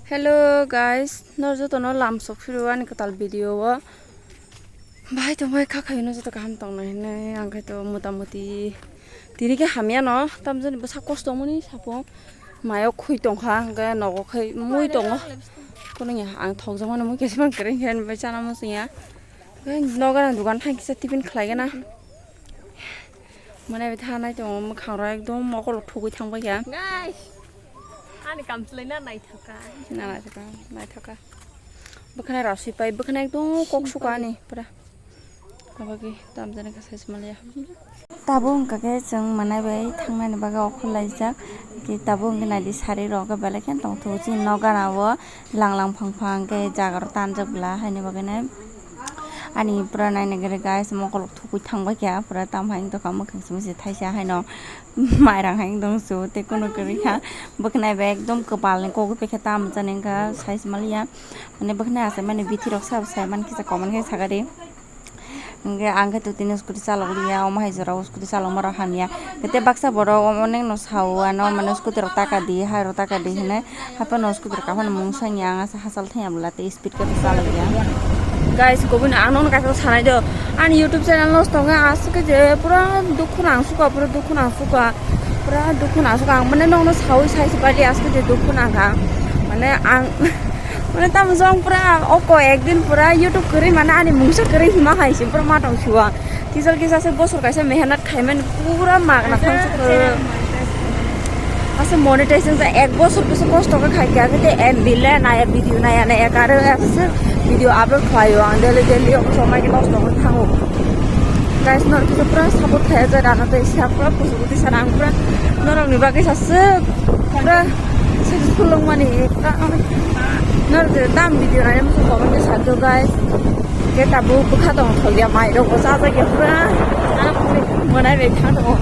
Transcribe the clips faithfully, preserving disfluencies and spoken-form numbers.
Hello guys, nor joto no lam sok phiro ani kwtal video o. Bahai tong bai kha khayo no joto kaham tong nai hinui ang khai to mota moti tini khe hamya no tamjani bwsa kosto mani sapung mayo khui tong kha hwnkhe nogo khai mui tongo. Kono ya ang thok jama no mui khe bang kwrwi khe bai chana muchung ya. Nogo na dukan thang kisa tiffin khlai gana. Mane bai thanai tongo mwkhang rok ekdom mokol thugui thang bai ya. Guys, ani kam chwlai na naithoka. Na naithoka, naithoka. Bwkhwnai rasi pai, bwkhwnai ekdom kok suka ani pura. Abagi tam jani kha sai maliya. Tabuk hwnkha khe chwng manai bai thangnani bagwi okhorlaijak. Ki tabuk hwnkhe naidi sari rok belai kheno tongthogo chini nok gana o lang lang phang phang khe jaga rok tanjak bwla haini bagwi nai. Ani pura naina gari guys, mokol rok thugui thang bai kha, pura tam hai wng tongkha mwkhang simi se thaisa haino mairang hai wng tong su tei kunu kwrwi kha. Bwkhwnai bai ekdom kwpal ni kok bai khe tam jani wngkha sai se maliya. Mane bwkhwnai achai mani bithi rok sabo sai man kisa comment khe sakari. Hwnkhe ang khe totino scooty chalok liya, omo hai jora o scooty chalokma rok hamya. Tei baksa borok onek no sao ano mane scooty rok taka di, hai rok taka di hinui. Haphano scooty rok kaphano mungsa wngya, ang asa hachal thangya bwla tei speed khe bwsa laiya. Guys, kubui no ang nono kaisa sanai do. Ani YouTube channel nosto wngkha aswk khe je pura dukhu nang sukha, pura dukhu nang sukha. Pura dukhu nang sukha. Ang mane nono saui sai se pali aswk khe je dukhu nang kha. Mane ang mane tamo jong pura oko ekdin pura YouTube kwrwi mane ani mungsa kwrwi hima hai se pura ma tong siwa. Kisal kisa se bosor kaisa mehnat khaimani pura magna thang sukha. Asa monetization sa ek bosor kisa kosto kha khai kya kete M B le naya video naya naya kare asa video upload khlaio ang daily daily omo somai ke nosto kha thango. Guys, nor kisa pura support khaya jai rana tei sia pura pusu puti sana ang pura norok ni bagwi sa se pura successful wng mani pura norok je tam video nai musu comment ke sa do guys. Ke tabuk bwkha tong thok ya mai rok bo chajak ya pura. Mwnai bai thang tongo.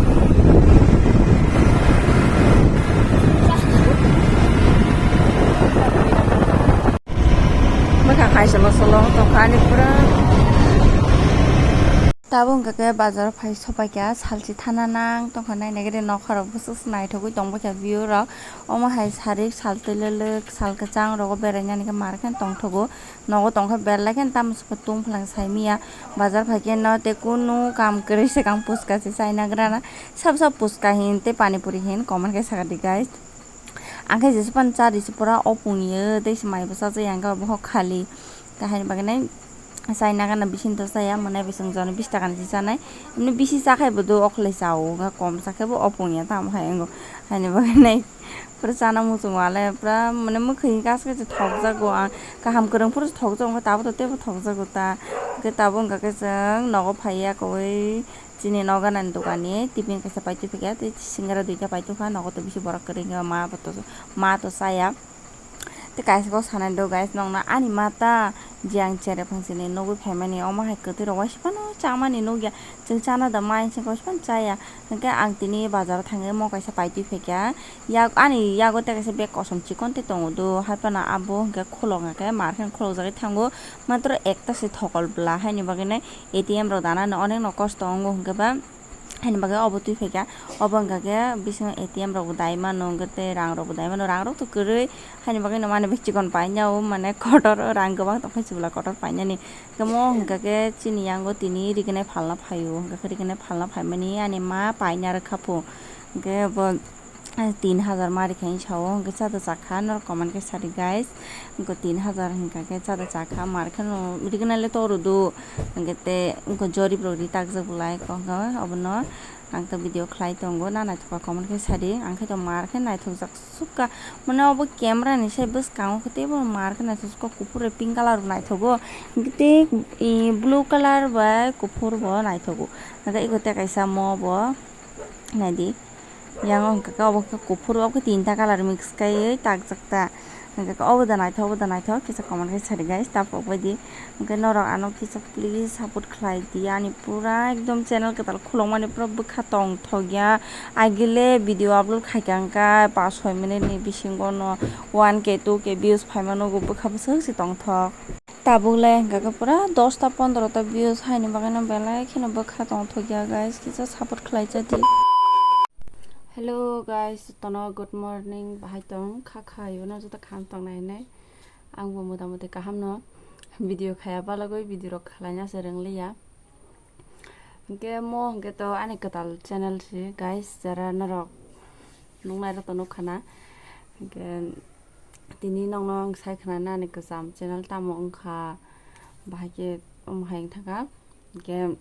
Bwkha kaisa no solo tongkha ani pura. Tabuk hwnkha khe bazar phai sopaikha salchi thana nang tongkha nainai gede nokha rok bwswk naithogwi tongbaikha view rok omo hai sarik sal twilwlwk sal kwchang rogo berainani khe mar khe tongthogo. Nogo tongkha belai kheno tamo se tong phalang saimanya bazar phaikhe no tei kunu kam kwrwi swkang puchka se chaina grana sabo sabo puchka hin tei pani puri hin comment khe sakha di guys. Ang khe jesa phano chari se pura opung yo tei se mai bo chajai ang khe obo khali tei haini bagwi nai chaina gana bising to chaya mwnai bo chwng jono bish taka ni se chanai bini bisi chakhai bo do okhlai chao kom chakhai bo opung ya tamo hai wngo haini bagwi nai. Pura chana muchung wale pura mane mwkhwi kaisa kaisa thokjago ang kaham kwrwng phuru thokjago tabuk tei teibo thokjago ta hwnkhe tabuk wngkha khe chwng nogo phaiya kowai chini nogo nani dukani tiffin kaisa paitwi phikha tei singara duita paitwi kha nogo tei bisi borok kwrwi wngkha ma bo to ma to chaya tei kaisa kok sanai do guys nokna ani ma ta. Je ang chere phansini nugwi phaimani omo hai kwtwi rok waisa phano chamani nukya chwng chana da mai se waisa phano chaya hwnkhe ang tini bazaro thangwi mo kaisa paitwi phaikha yak ani yago tei kaisa bag kosom chikon tei tongo do haiphano abo hwnkhe khulok hwnkhe mar khe khulokjagwi thango matro ekta se thokol bwla haini bagwi nai A T M rok dana no onek no kosto wngo hwnkhe ba. Haini bagwi obo twi phaikha obo hwnkha khe bisingo A T M rok bo dai mano hwnkhe tei rang rok bo dai mano rang rok to kwrwi haini bagwi no mani bai chikon painani o mane kotor o rang kwbang tongkha chwla kotor painani hwnkhe mo hwnkha khe chini yango tini rignai phalna phaio hwnkha khe rignai phalna phaimani ani ma paina rwkha pho hwnkhe bo tin hajar ma rikha hinwi sao hwnkhe chada chakha norok comment khe sadi guys. Wngkha tin hajar hwnkha khe chada chakha mar kheno rignai le toro do hwnkhe tei wngkha jorip rok ri takjak bolai kok obono ang ta video khlai tongo na naithok kha comment khe sadi ang khe to mar khe naithok jak sukha mane obo camera ni sai bwskango khe teibo mar khe naithok sukha kuphur bai pink colour bo naithogo hwnkhe tei blue colour bai kuphur bo naithogo hwnkhe eko tei kaisa mo bo naidi. Yang o hwnkha khe obo khe kuphur obo khe tinta colour mix kaiwi takjak ta. Hwnkha khe obo da naithok obo da naithok kisa comment khe sadi guys tabuk bai di. Hwnkhe norok ano kisa please support khlai di ani pura ekdom channel kwtal khulokmani pura bwkha tongthok ya. Agile video upload khaikha hwnkha pash soi minute ni bisingo no one K two K views phaima nugo bwkha bwswk se tongthok. Tabuk le hwnkha khe pura dosta pondrota views haini bagwi no belai kheno bwkha tongthok ya guys kisa support khlai cha di. Hello guys, tono good morning, bahai tong kha kha yono joto kaham tong nai nai. Ang bo mota moti kaham no video khaya balagwi video rok khwlaina se rwngliya. Hwnkhe mo hwnkhe to ani kwtal channel se guys, jara norok nuknai rok to nukha na. Hwnkhe tini nokno ang sai khna na ani kwcham channel tamo wngkha, bahai khe omo hai wngthangkha. Hwnkhe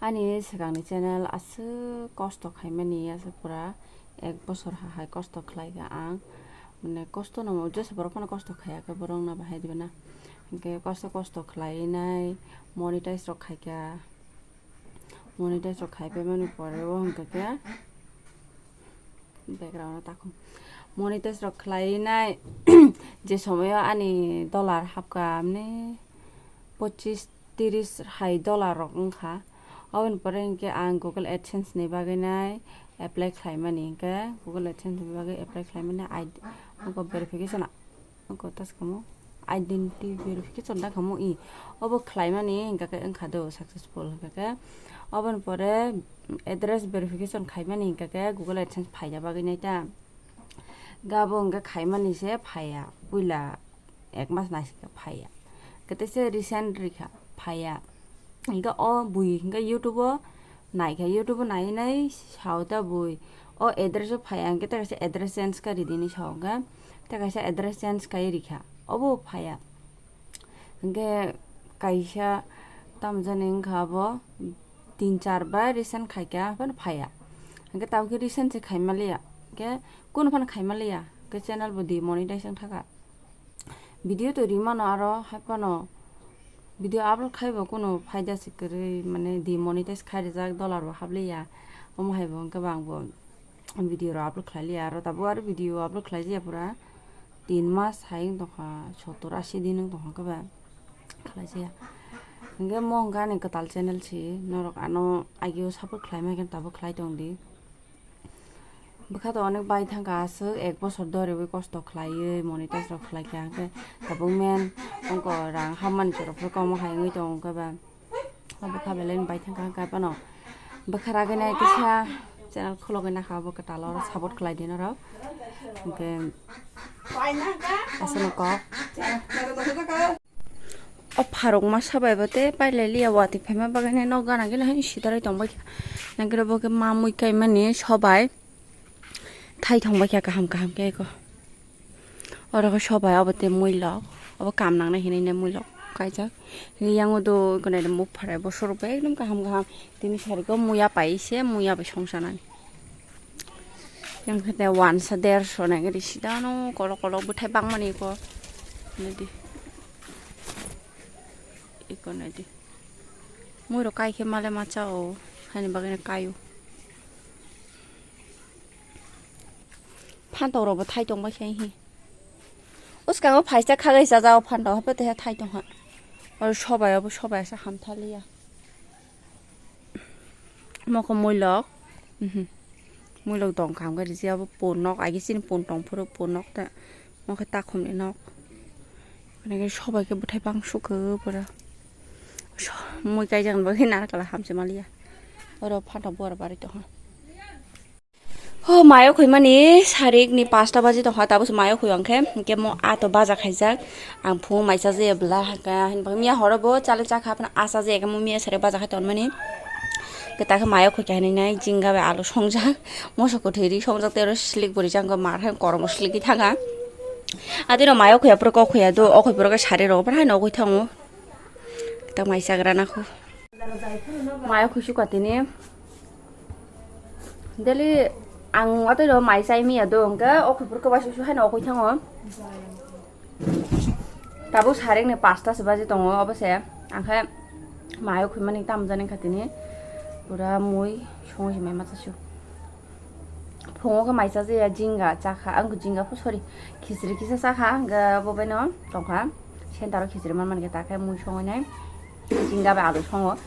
ani swkangni channel aswk kosto khaimani, aswk pura ek bosor ha hai kosto khlaikha ang. Mane kosto no jesa borok phano kosto khaya khe borok no bahai diba na. Hwnkhe kosto kosto khlainai monetize rok khaikha. Monetize rok khaipaimani pore o hwnkhe khe background o takhum monetize rok khlainai je somoyo ani dollar hapkha mane pochis tiris hai dollar rok wngkha. Aboni pore hwnkhe ang Google AdSense ni bagwi nai apply khlaimani, hwnkhe Google AdSense ni bagwi apply khlaimani I D, abo verification, abo ta swkamo identity verification da kamo i, obo khlaimani hwnkhe wngkha do successful hwnkhe. Aboni pore address verification khaimani hwnkhe Google AdSense phaina bagwi nai ta. Gabo hwnkhe khaimani se phaiya, puila ek mas naisika phaiya. Kete se recent rikha phaiya. Hwnkhe o bui hwnkhe YouTube o naikha, YouTube o nai nai sao ta bui. O address o phaiya hwnkhe ta kaisa address change kha ridini sao hwnkhe. Ta kaisa address change khai rikha. Obo phaiya. Hwnkhe kaisa tamo jani wngkha abo tin char bar recent khaikha, haphano phaiya. Hwnkhe tabukhe recent se khaimaliya, hwnkhe kunu phano khaimaliya, hwnkhe channel bo demonetize wngthaka. Video to rimano aro haphano video upload khaibo kunu phaida se kwrwi, mane demonetize khairijak, dollar bo habliya, omo haibo hwnkhe bo ang bo video rok upload khlailiya, aro tabuk aro video upload khlaijaya pura tin mas hai wng tongkha, sottor ashi din wng tongkha khe ba khlaijaya. Hwnkhe mo hwnkhe ani kwtal channel se, norok ano ageo support khlaimai khe tabuk khlai tongdi. Bwkha to onek bai thangkha aswk ek bosor doriwi kosto khlaiwi monetize rok khlaikha, hwnkhe tabuk men wngkha rang hammani jorok phuru komo hai wngwi tongo khe ba. Bwkha belai bai thangkha hwnkhe phano bwkha ragwi nai kisa channel khulogwi nakha, bo kwtal oro support khlai di norok. Hwnkhe aswkno kok. O pharok masa bai bo tei pailai liya, watwi phaima bagwi nai nok gana gana hai sidarai tongbaikha. Nangkhe bo khe ma mui kaimani sobai thai thongbaikha kaham kaham khe eko. Oro khe sobai obo tei muilok, obo kam nangnai hinwi nai muilok kaijak. Yang o do gwnai muk pharai bosorok bai ekdom kaham kaham. Tini sari khe muya pai se, muya bai songsa nai. Yang khe tei wansa derso nai gari sidano kolok kolok bwthai bangmani ko. Nadi. Iko nadi. Muirok kai khe male macha o, hani bagwi kai o. Phantok rok bo thai tong bai khe hi. Uskango phaisa khagai sajao phantok hape teha thai tong ha. Oro sobai abo sobai asa hamthaliya. Mokho muilok. Mhm. Muilok tong kham gari je abo pon nok agi sini pon tong phuru pon nok ta. Mokhe takhum ni nok. Nake sobai khe bwthai bang sukhe pura. So-, mui kaijak ni bagwi narwkla hamse maliya. Oro phantok bora bari tong ha. Ho mayo khoimani sarik ni pasta baji tongkha, tabuk se mayo khoi ang khe, hwnkhe mo ato baja khaijak. Ang phungo mai chajaia bwla hwnkhe, hwnba miya horo bo chale chakha, phano a chajaia khe mo miya sari baja khai tonmani. Kwtal khe mayo khoikha hinwi nai jinga bai alu songjak, moso kwthwi ri songjak, tei oro silik bo rijak, hwnkhe mar hai kormo silik thangkha. Atwi no mayo khoya pore kok khoya do, o khoi pore khe sari rok, phano haino o khoi thango. Kwtal mai chagra nakho. Maya khuisu katini. Daily ang watwi ro mai chai miya do, hwnkhe o khuipur kwbai susu haino okoi thango. Tabuk sarik ni pasta se baji tongo, obo se ang khe mayo khuimani tam jani khatini pura mui songwi se mai ma chasu. Phungo khe mai chajaia jinga chakha, ang jinga pho sorry, khichri kisa chakha, hwnkhe bo baino tongkha, center o khichri manmani khe ta khe mui songwi nai, jinga bai alu songo,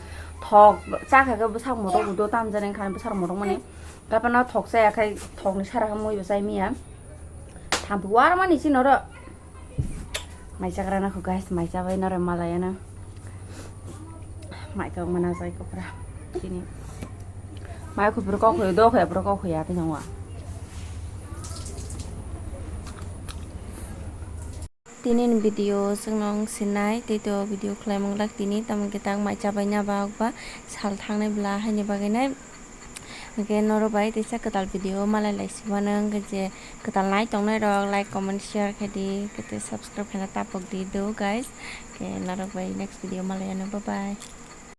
thok chakha khe bwsak morok udo tamjani wngkha, bwsak morok mani, gapano thok chaya khai thokni sara khe mui bo chai miya, thampui warmani chini oro. Mai chagra nakho guys, mai chabai nare malaya na. Mai kok mana jai kopra. Chini. Mai khupur kok hoyo, do hoya pura kok hoya khe nangwa. Tini ni video chwngno wng sinai, tei to video khlaimung lak tini, tamo khe tak mai chabaina ba, ok ba sal thangnai bla haini bagwi nai. Hwnkhe norok bai teisa kwtal video malai lai si mano, hwnkhe je kwtal nai tongnai rok like, comment, share khe di, khe tei subscribe khe na tapok di do guys. Khe norok bai next video malai ano, bye bye.